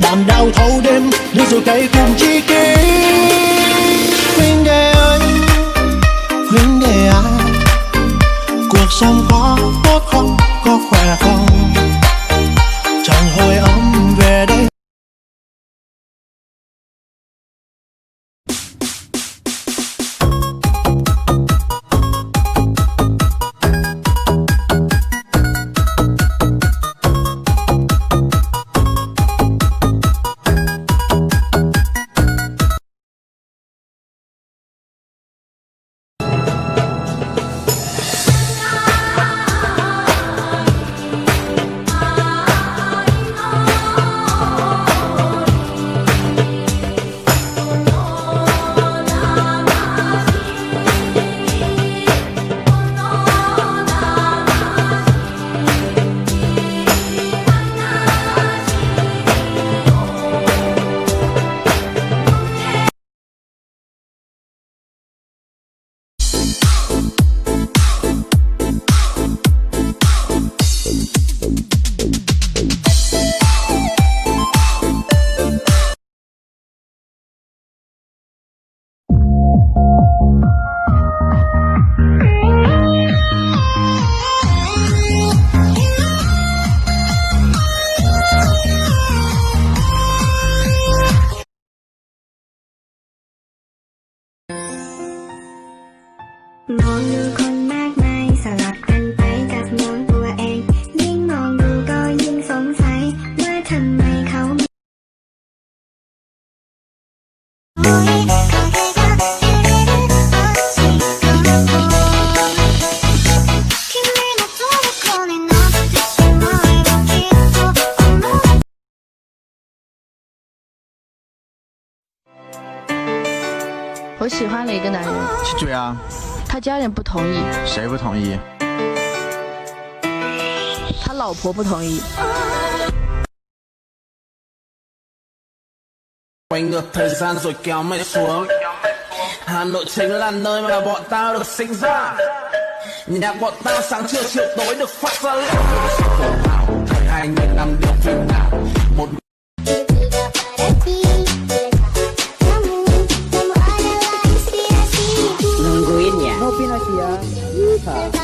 Nằm đau thấu đêm, nương dịu cay cùng tri kỷ. Huynh đệ ơi, huynh đệ à, cuộc sống có tốt không, có khỏe không? Chàng hơi ấm về đây.มองดูคนมากมายสลับกันไปกับมองตัวเอง ยิ่งมองดูก็ยิ่งสงสัยว่าทำไมเขามี 我喜欢了一个男人， Tsis tsum yog. 他家人不同意， Sev puas thoom yim? 他老婆不同意。 Quanh ngược thời gian rồi kéo mày xuống Hà Nội chính là nơi mà bọn tao được sinh ra. Nhạc bọn tao sáng trưa chiều tối được phát ra. Thời hai người làm điều phim nào một Nungguin ya.